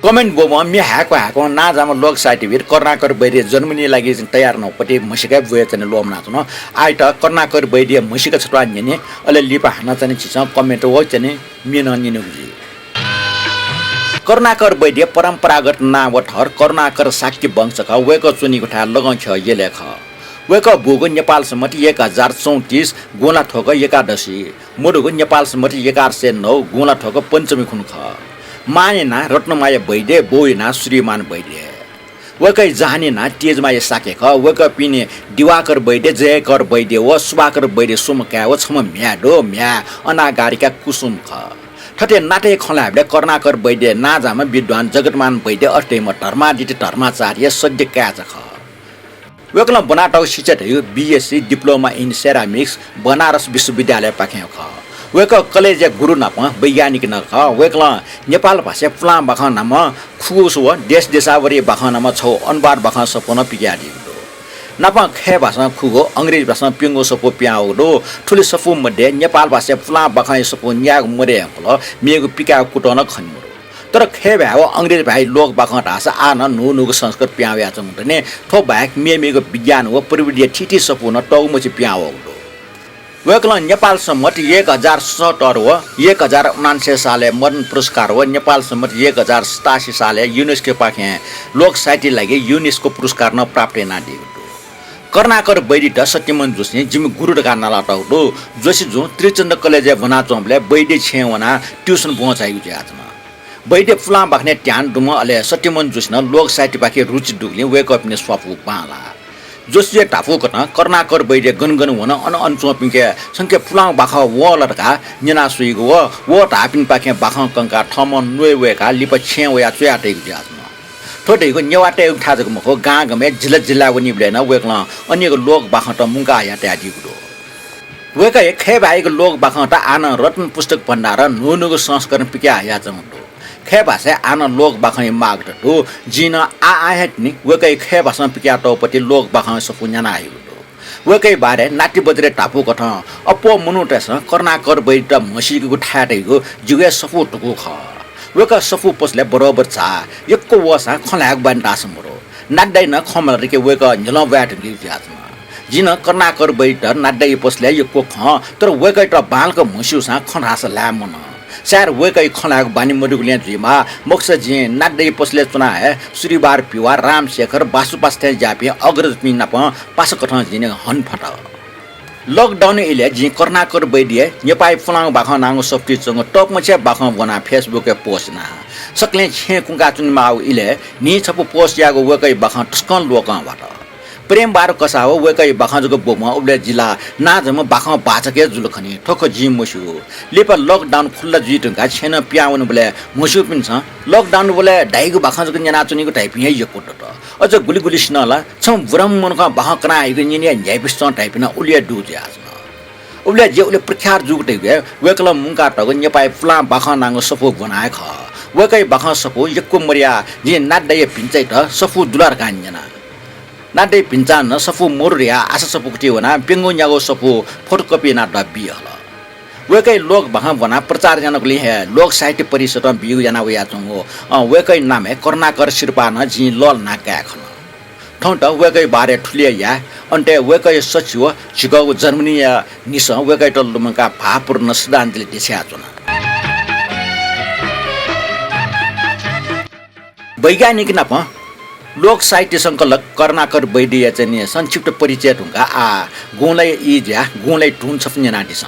Comment ब्वब्वं म्ये हाय्‌क्व हाय्‌क्वं नांजाःम्ह लोक साहित्यविद् करुणाकर वैद्य जर्मनीया लागि तयार यानागु पति म्हसीका ब्वयाच्वने ल्वःमनाच्वन। आःयात करुणाकर वैद्यया म्हसीका छत्वाः न्यने, अले लिपा हानं चाहिँ झीसं comment वःगु च्याने म्ये नं न्यनेगु जुइ। करुणाकर वैद्य परम्परागत नां व थर करुणाकर शाक्य वंश खः। वय्‌कः च्वनीगु थाय् लगंख्यः यलय् खः। वय्‌कः बूगु नेपाल सम्बत एक हजार चौंतिस गुंलाथ्वक एकादशी, मदुगु नेपाल सम्बत एघार सय नौ गुंलाथ्वक पञ्चमी खुन्हु खः। मांया नां रत्नमाया वैद्य, बौया नां श्रीमान वैद्य। वय्‌कःया जहानया नां तेजमाया शाक्य खः। वय्‌कःपिनि दिवाकर वैद्य, जयकर वैद्य व सुभाकर वैद्य स्वम्ह काय् व छम्ह म्ह्याय् दु। म्ह्याय् अनागारिका कुसुम खः। थथे नातया खँ ल्हायेबलय् करुणाकर वैद्य नांजाःम्ह विद्वान जगतमान वैद्य अथे धइम्ह धर्मादित्य धर्माचार्य सद्य काय्‌चा खः। वय्‌कलं ब्वनातःगु शिक्षा धइगु BSc Diploma in Ceramics Banaras विश्वविद्यालयपाखें खः। वय्‌कः कलेजया गुरु नापं वैज्ञानिक नं खः। वय्‌कलं नेपाल भाषाय् पुलां बाखं नामं खुगू व देश देशावरी बाखं नामं छगू अनुवाद बाखं सफू नं पिकयादीगु दु। नापं खय् भाषां खुगू, अंग्रेजी भाषां प्यंगू सफू पिहां वःगु दु। थुलि सफू मध्ये नेपाल भाषाय् पुलां बाखंया सफू न्यायेगु मदये धुंकल मेगु पिकायेगु कुतः नं खने मदु। तर खय् भाय् व अंग्रेजी भाय् लोक बाखं धाःसा आः नं न्हू न्हूगु संस्कार पिहां वयाच्वंगु दु नि। थ्व बाहेक मेमेगु विज्ञान व प्रविधिया थीथी सफू नं तःगु मछि पिहां वःगु दु। वय्‌कलं नेपाल सम्बत एक हजार सतहत्तर व एक हजार उनान्सय सालय् मदन पुरस्कार व नेपाल सम्बत एक हजार सतासी सालय् UNESCO पाखें लोक साहित्यया लागि UNESCO पुरस्कार नं प्राप्त यानादीगु दु। करुणाकर वैद्ययात सत्यमोहन जोशीं जिमि गुरु धकाः नालातःगु दु। जोशी जुं त्रिचन्द्र कलेजय् ब्वनाच्वंबलय् वैद्य छेँय् वनाः tuition ब्वंचाइगु जुयाच्वन। वैद्य पुलां बाखनय् ध्यान दुम्ह, अले सत्यमोहन जोशी नं लोक साहित्यपाखे रुचि दुगुलिं वय्‌कःपिनि स्वापू बांलाः। जोशीया धापू कथं करुणाकर वैद्य गन गन वन, अन अन च्वंपिन्के छंके पुलां बाखं वः ला धकाः न्यना स्वइगु व वः धाःपिनिपाखें बाखं कंकाः थःम्हं न्वय् वय्‌काः लिपा छेँय् वयाः च्वयातइगु जुयाच्वन। थ्व धइगु नेवाःतय्‌गु थाय् जक मखु, गां गमय् जिल्ला जिल्लाय् वनीबलय् नं वय्‌कलं अनेक लोक बाखंत मुंकाः हयातयादीगु दु। वय्‌कःया खय् भाय्‌यागु लोक बाखंत आः नं रत्न पुस्तक भण्डारं न्हू न्हूगु संस्करण पिकयाः हयाच्वंगु दु। खय् भाषाय् आः नं लोक बाखंया मागत दु। जिं नं आः आः हे तिनि वय्‌कःया खय् भाषां पिकयातःगु पति लोक बाखंया सफू न्यानाहयागु दु। वय्‌कःया बारे नातिबज्रया धापू कथं अप्वः मनूतय्‌सं करुणाकर वैद्ययात म्हसीकेगु थाय् धइगु जिगु हे सफू धुकू खः। वय्‌कः सफू पसलय् बरोबर झाः। यक्व वःसां खँ ल्हायेगु बानि धाःसा मदु। नातिदाइ नं खँ मल्हात कि वय्‌कः न्ह्यलं ब्वाये धुंकीगु जुयाच्वन। जिं नं करुणाकर वैद्ययात नातिदाइया पसलय् यक्व खं, तर वय्‌कःयात बांलाक म्हस्यूसां खँ ल्हाःसा ल्हाये मन। सायद वय्‌कःया खँ ल्हायेगु बानि मदुगुलिं जुइमाः, मखुसा जिं नातिदाइया पसलय् च्वनाः हे सुरिबार पिवाः, रामशेखर, बासुपासा थें ज्याःपिं अग्रजपिं नाप पासा कथं जिं हने फत। Lockdown इलय् जिं करुणाकर वैद्यया नेपाःया पुलां बाखं नांगु सफुतिइ च्वंगु तःपमछि बाखं ब्वनाः Facebook-य् post याना। सकलें छेँय् कुंकाच्वनेमाःगु इलय् न्हिं छपु post याःगु वय्‌कःया बाखं तसकं लोकं वात। प्रेम बहादुर कसाः व वय्‌कःया बाखं जक ब्वःम्ह उबलय् जिं ला नांजाःम्ह बाखं भाःचकया जुल खनी, थ्व खँ जिं मस्यू। लिपा lockdown खुल्ला जुइ धुंकाः छेँनं पिहां वनेबलय् म्हस्यूपिन्सं lockdown बलय् धाइगु बाखं जक न्यनाच्वनीगु धाइपिं हे यक्व दत। अझ गुलिगुलिसिनं ला छम्ह बुराम्ह मनुखं बाखं कनाहयागु न्यने हे न्ह्याइपुसे च्वं धाइपिं नं उलि हे दु जुयाच्वन। उबलय् जि उलि प्रख्यात जूगु धइगु हे वय्‌कलं मुंकातःगु नेपाःया पुलां बाखं नांगु सफू ब्वनाः हे खः। वय्‌कःया बाखं सफू यक्व मदयाः जिं नातिदाइया भिन्चायात सफू दु ला धकाः न्यना। नातिदाइया भिन्चां नं सफू मदु धयाः आशा सफूकथि वनाः प्यंगू न्यागू सफू photocopy यानाः बी हल। वय्‌कःया लोक बाखं ब्वनाः प्रचार यानागुलिं हे लोक साहित्य परिषदं बीगु याना वयाच्वंगु, अँ, वय्‌कःया नामय् करुणाकर सिरपाः नं जिं लःल्हानाः काये खन। थौंत वय्‌कःया बारे थुलि हे याये। अन्तय् वय्‌कःया सछि व झिकःगु जर्मनीया निसं वय्‌कःयात लुमंकाः भावपूर्ण श्रद्धाञ्जलि देछायाच्वना। वैज्ञानिक नाप लोक साहित्य संकलक करुणाकर वैद्यया चाहिँ नि संक्षिप्त परिचय धुंकाः आः गुँलाया ई जुयाः गुँलाया धुन छपु न्यनादिसँ।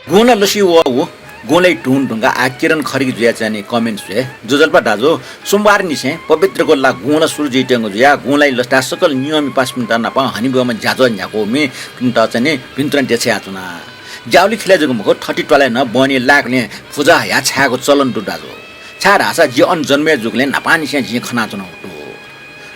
गुँला लसि वःगु गुँलाइ धुन धुंकाः आः किरण खड्गी जुयाः चाहिँ नि comment स्वये। ज्वजलपा दाजु, सोमबारनिसें पवित्रगु ला गुँला सुरु जुइत्यंगु जुयाः गुँलाइ लसताय् सकल नियःमिपिन्त नाप हनेबहःम्ह ज्याझ्वः न्ह्याकूपिन्त चाहिँ नि भिन्तुना देछायाच्वना। ज्यावलि खिलय् जक मखु, थति त्वालय् नं बहनी लाय्‌कलें पुजा हयाः छायेगु चलन दु दाजु। छाय्‌धाःसा जि अन जन्मे जूगुलिं न्हापांनिसें जिं खनाच्वनागु दु।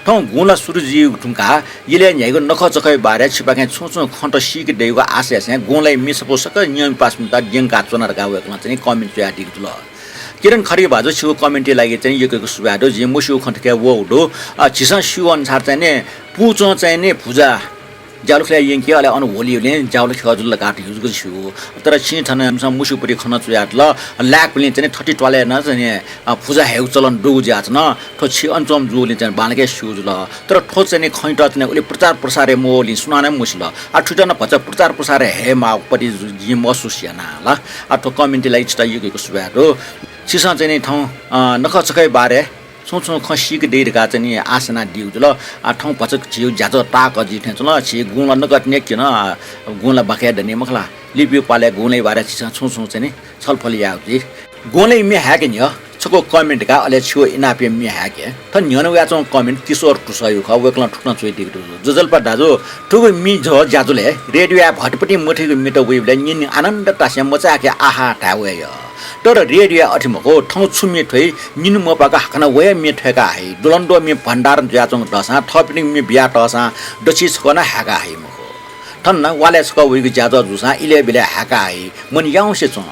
थौं गुँला सुरु जुइगु धुंकाः इलय् न्ह्याइगु नखःचखःया बारे छिपाखें छुं छुं खँत सीके दइगु आशयसें गुँलाइ मिसापिं सकल नियःमिपिन्त द्यंकाच्वना धकाः वय्‌कलं चाहिँ नि comment च्वयादीगु जुल। किरण खड्गी भाजु, छिगु comment-या लागि चाहिँ नि यक्व यक्व सुभाय् दु। जिं मस्यूगु खँ थथे वःगु दु। अ, झीसं स्यूगु अनुसार चाहिँ नि पुचः चाहिँ नि पुजा ज्यावलि खिलय् यंकी, अले अन होली हुलिं ज्यावलि खिउ जुल धकाः धइगु जक स्यू। तर छिं थन इमिसं मस्यूगुपट्टि खँ नं च्वयादिल। लाय्‌कपिं चाहिँ नि थति त्वालय् नं चाहिँ नि, अ, पुजा हयेगु चलन दुगु जुयाच्वन। थ्व छि अन च्वंम्ह जूगुलिं चाहिँ बांलाक स्यू जुल। तर थ्व चाहिँ नि खँयात चाहिँ नि उलि प्रचार प्रसार याये मवःगुलिं सुनानं मसिल। आः थुइत नं भचा प्रचार प्रसार हये माःगु पति जु-, जिं महसुस याना ला। आः थ्व comment-या लागि छितः यक्व यक्व सुभाय् दु। छिसं चाहिँ नि थौं, अ, नखःचखःया बारे छुं छुं खँ सीके दइ धकाः चाहिँ नि आशा यानादीगु जुल। आः थौं भचा झीगु ज्याझ्वः ताःहाकः जुइ थें च्वन। झी गुँला नकतिनि क्यन, आः गुँला बाखय् दनि मखु ला। लिपिगु पालय् गुँलाया बारे छिसं छुं छुं चाहिँ नि छलफल यायेगु जुइ। गुँलाइ म्ये हाय्‌के न्ह्यः छकू comment का, अले छिगु इनापया म्ये हाय्‌के। थन न्ह्यःने वयाच्वंगु comment किशोर धुसःयागु खः, वय्‌कलं थुकथं च्वयादीगु दु। ज्वजलपा दाजु, थुगु म्ये ज्याझ्वलय् रेडियोया भतिभति मथूगु म्येत वइबलय् न्यने आनन्द तासें मचाय्‌के आहा धाये वये यः। तर रेडियोया अथे मखु, थौं छु म्ये थ्वइ, न्यने मपाक हाकनं व हे म्ये थ्वय्‌का हइ। द्वलंद्वः म्ये भण्डारण जुयाच्वंगु दःसां थःपिनिगु म्ये बिया तःसां दच्छि छकः नं हाय्‌का हइ मखु। थन वालय् छकः वइगु ज्याझ्वः जूसां इलय् ब्यलय् हाय्‌का हइ, मन याउँसे च्वं।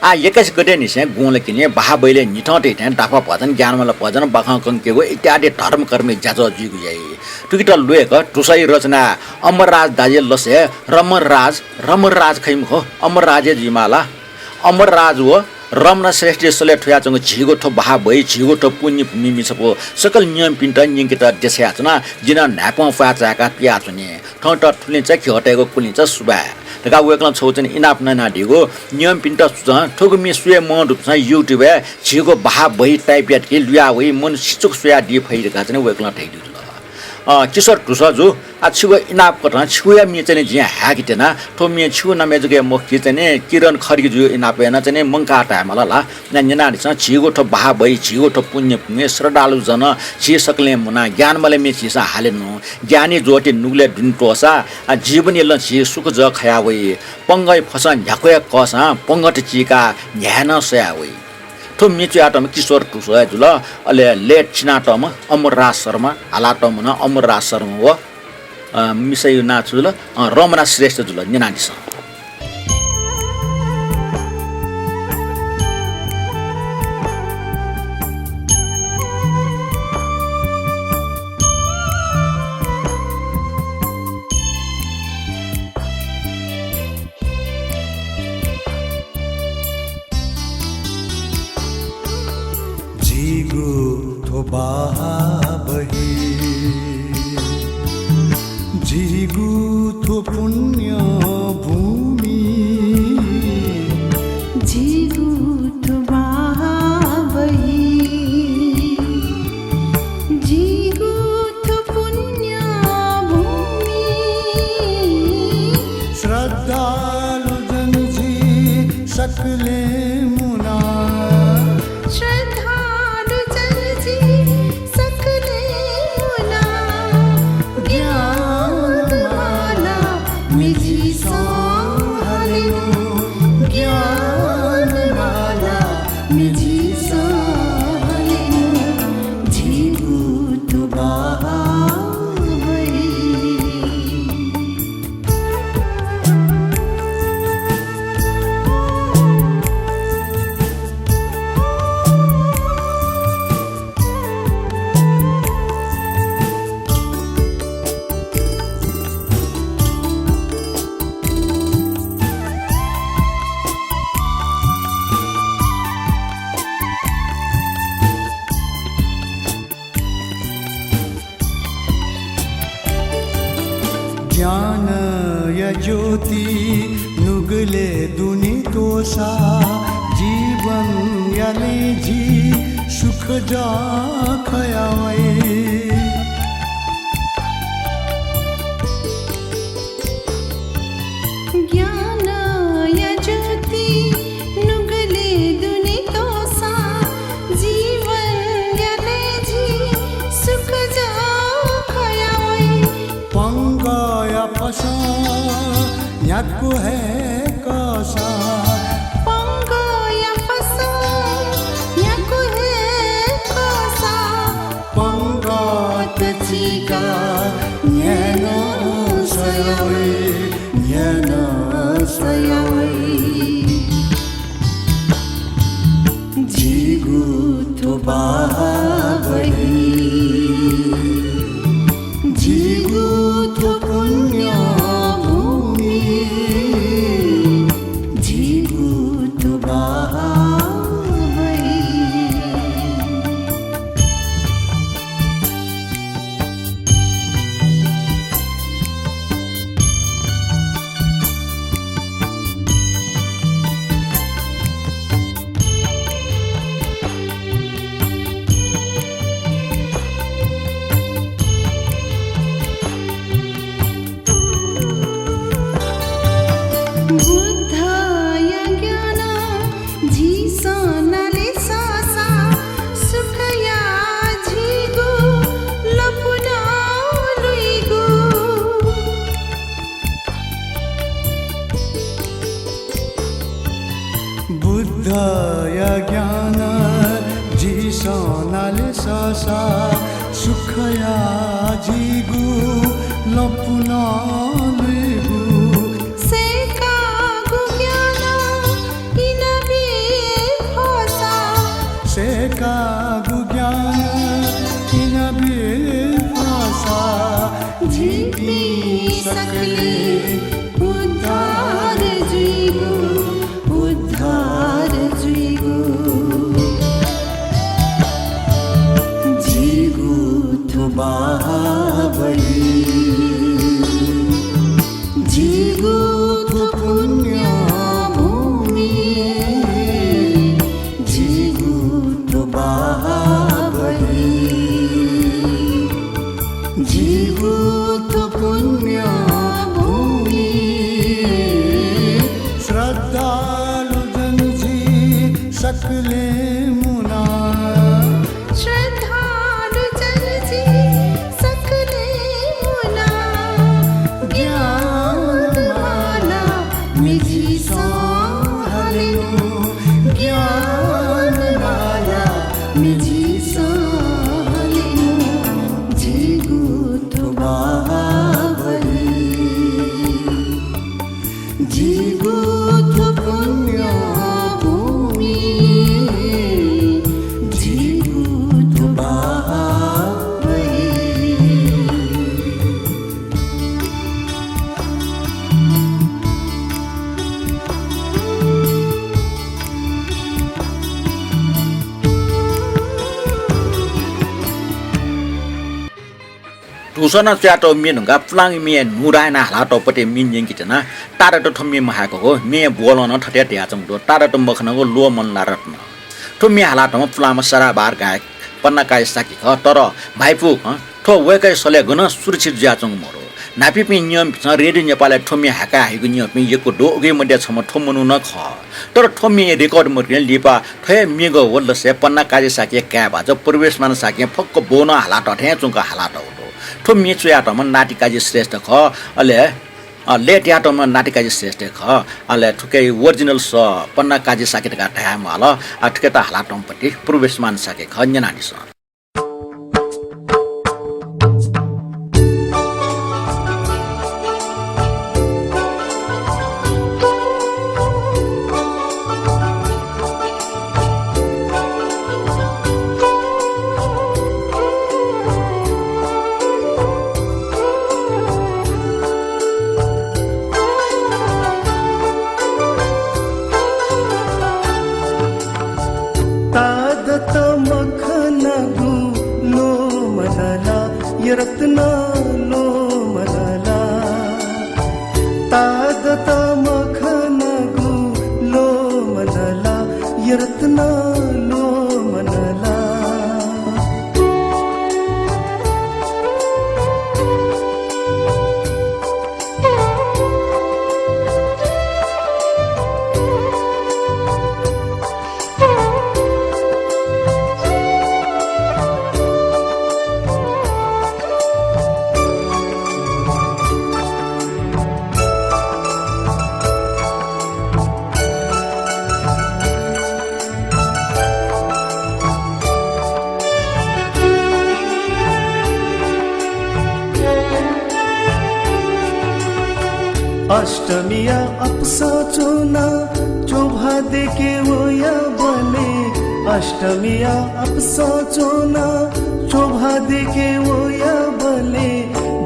आः एक्काइस गतेनिसें गुँला किन्हय् बहाः बहलय् न्हिथं तइथें दाफा भजन, ज्ञानमाला भजन, बाखं कंकेगु इत्यादि धर्मकर्मया ज्याझ्वः जुइगु याइ। थुकित ल्वय्‌क धुसःया रचनाय् अमरराज दाजुया लसय् रमणराज, रमणराज खइ मखु, अमरराज हे जुइमाः ला। अमरराज व रमणा श्रेष्ठया सलय् थ्वयाच्वंगु झीगु थ्व बहाः बहलि, झीगु थ्व पुण्यभूमि मिसापिं सकल नियःपिन्त न्यंकेत देछायाच्वना। जि नं न्हाय्‌पं प्वाः चाय्‌काः पियाच्वने। थौंयात थुलिंचा घ्यःतय्‌गु कुलिंचा सुभाय् धकाः वय्‌कलं छगू चाहिँ इनाप नं यानादीगु। नियःपिन्त सुचं थुगु म्ये स्वये मं दुपिन्सं YouTube-य् झीगु बहाः बहलि type यात कि लुया वइ, मन सिचुक स्वयादी फइ धकाः चाहिँ वय्‌कलं धयादीगु जुल। अ, किशोर धुसःजु, आः छिगु इनाप कथं छिगु हे म्ये चाहिँ जिं हाय्‌के त्यना। थ्व म्ये छिगु नामय् जक हे मखु कि चाहिँ किरण खड्गीजुया इनाप यानाः चाहिँ मंकाः धायेमाल ला। न्यनादिसँ, झीगु थ्व बहाः बहलि, झीगु थ्व पुण्यभूमि, श्रद्धालुजन, झी सकलें मुनाः ज्ञानमाला म्ये झीसं हाले नु। ज्ञानी ज्योति नुगलय् दुने त्वःसा, आ, जीवनया लँ झी सुख जः खया वइ। पंगःया फसं न्ह्याक्व हे कःसां पंगःत चीकाः न्ह्याय् नं सया वइ। थ्व म्ये च्वयातःम्ह किशोर धुसः हे जुल। अले late चिनातःम्ह अमरराज शर्मा, हालातःम्ह नं अमरराज शर्मा व, अ, मिसाया नां छु जुल? अ, रमणा श्रेष्ठ जुल। न्यनादिसँ। झीगु थ्व बहाः बहलि, झीगु थ्व पुण्यभूमि। झीगु थ्व बहाः बहलि, झीगु थ्व पुण्यभूमि। श्रद्धालुजन झी सकलें मुनाः। श्रद्धालुजन झी सकलें मुनाः। ज्ञानमाला म्ये झीसं हाले नु। ज्ञानमाला म्ये झीसं हाले नु। झीगु थ्व बहाः बहलि। ज्ञानया ज्योति नुगलय् दुने त्वःसा जीवनया लँय् झी सुख जः खया वइ। ज्ञानया ज्योति बाबही, जिगु थ्व पुण्य भूमि, जिगु थ्व बाबही। बुद्धया ज्ञानं झीसं नाले सःसा, सुखया झीगु लँपु नं लुइगु। बुद्धया ज्ञानं झीसं नाले सःसा, सुखया झीगु लँपु नं लुइगु। सय्‌कागु ज्ञानं इनाबी फसा। सय्‌कागु ज्ञानं इनाबी फसा। झीपिं सकलें उद्धार जुइगु, उद्धार जुइगु। जिगु थ्व बाबही, जिगु थ्व पुण्य भूमि, जिगु थ्व बाबही, जिगु थ्व पुण्य भूमि। श्रद्धालु जन झी सकलें मुना। श्रद्धालु जन झी सकलें मुना। ज्ञानमाला म्ये झीसं हलेनु। ज्ञानमाला म्ये झीसं हलेनु। जिगु थ्व बाबही, जिगु थ्व पुण्य भूमि, जिगु थ्व बाबही। धूसं नं च्वयातःगु म्ये धुंकाः पुलांगु म्ये न्हूदँ यानाः हालातःगु पति म्ये न्यंके च्वना। ताःदत थ्व म्ये महाय्‌कः, म्ये ब्वलं नं थथे धयाच्वंगु दु, ताःदत मखनागु लोमन ला रत्न। थ्व म्ये हालातःम्ह पुलांम्ह सदाबहार गायक पन्ना काजी शाक्य खः, तर म्हाइपु खः। थ्व वय्‌कःया सलय् गनं सुरक्षित जुयाच्वंगु मदु। न्हापांपिं नियमपिन्सं रेडियो नेपालय् थ्व म्ये हाय्‌काः हइगु नियमपिं यक्व दु। उकिया मध्ये छम्ह थ्व मनू नं खः। तर थ्व म्ये record मदुगुलिं लिपा थ्व हे म्येगः वलदसय् पन्ना काजी शाक्यया काय्‌भाजु प्रवेशमान शाक्यं फक्व बौनं हालातः थें च्वंक हालातःगु दु। थ्व म्ये च्वयातःम्ह नातिकाजी श्रेष्ठ खः, अले, अ, लय् तयातःम्ह नातिकाजी श्रेष्ठ खः, अले थुकिया original सः पन्ना काजी शाक्य धकाः धाये म्वाःल। आ, थुकियात हालातःम्ह पति प्रवेशमान शाक्य खः, न्यनादिसँ। ताःदत मखनागु लोमन ला, या रत्न लोमन ला। ताःदत मखनागु लोमन ला, या रत्न लोमन ला। अष्टमीया अपसं च्वनाः च्वभाः दय्‌के वयाबलय् अष्टमीया अपसं च्वना च्वभा देके वयाबले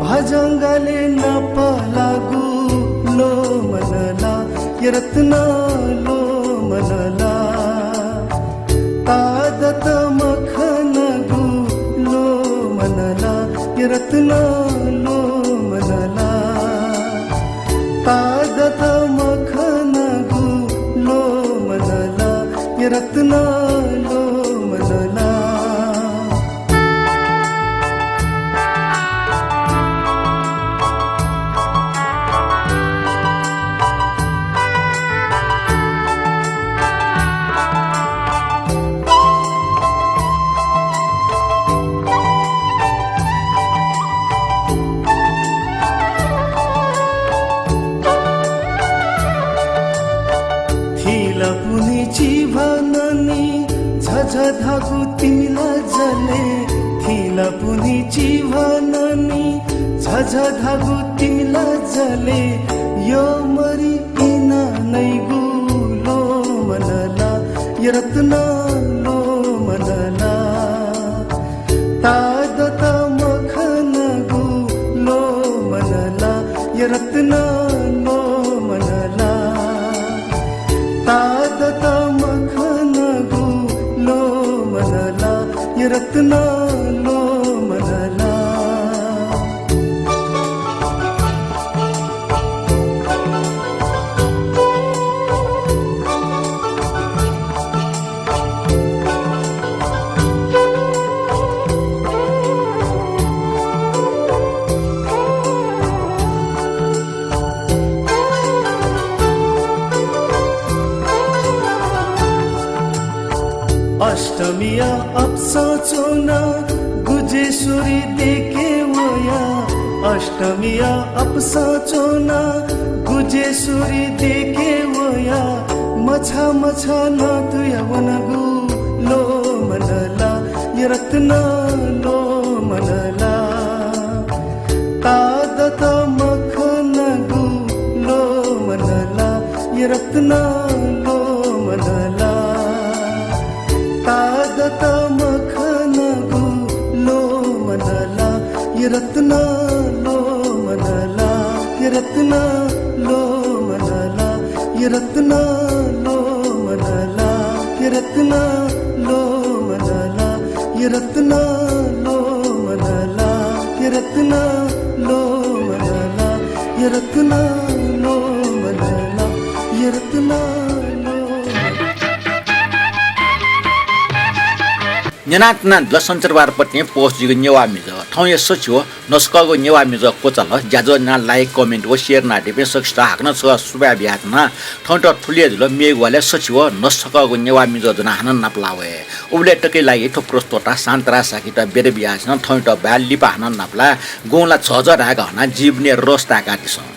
भाजंगाले नापलागु लोमनला, य रत्न लोमनला। तादत मखनगु लोमनला, य रत्न लोमनला। तादत मखनगु लोमनला, य रत्न लोमनला। थिलापुनि चिभा ननि झझ धागु तिमिला जले। थिलापुनि चिभा ननि झझ धागु तिमिला जले। यो मरि इना नइगु लोमनला, य रत्न लोमनला। तादत मखनगु लोमनला, य रत्न लोमनला। तादत मखनगु लोमनला, य रत्न लोमनला। अष्टमीया अपसं च्वना गुजेश्वरी देके वया। अष्टमीया अपसं च्वना गुजेश्वरी देके वया। मछा मछा नतुया वनगु लोमनला, य रत्न लोमनला। तादत मखनगु लोमनला, य रत्न लोमनला। तादत मखनगु लोमनला, य रत्न लोमनला, य रत्न लोमनला, य रत्न लोमनला, य रत्न लोमनला, य रत्न लोमनला, य रत्न लोमनला, य रत्न लोमनला, य रत्न लोमनला। न्यनाच्वनादिल सञ्चारवार पत्रिकाय् post जूगु नेवाः मिजः। थौंया सछि व नसकःगु नेवाः मिजः क्वचाल। ज्याझ्वः न्यनाः like, comment व share यानादीपिं सकसित हाकनं छकः सुभाय् बियाच्वना। थौंयात थुलि हे जुल, मेगु वालय् सछि व नसकःगु नेवाः मिजः ज्वनाः हानं नापलाः वये। उबलय् तकया लागि थ्व प्रस्तोता शान्तराज शाक्ययात बिदा बियाच्वना। थौंयात बाय् लिपा हानं नापलाये। गुं ला झःझः धायेगु हनाः जीवनय् रस ताय्कादिसँ।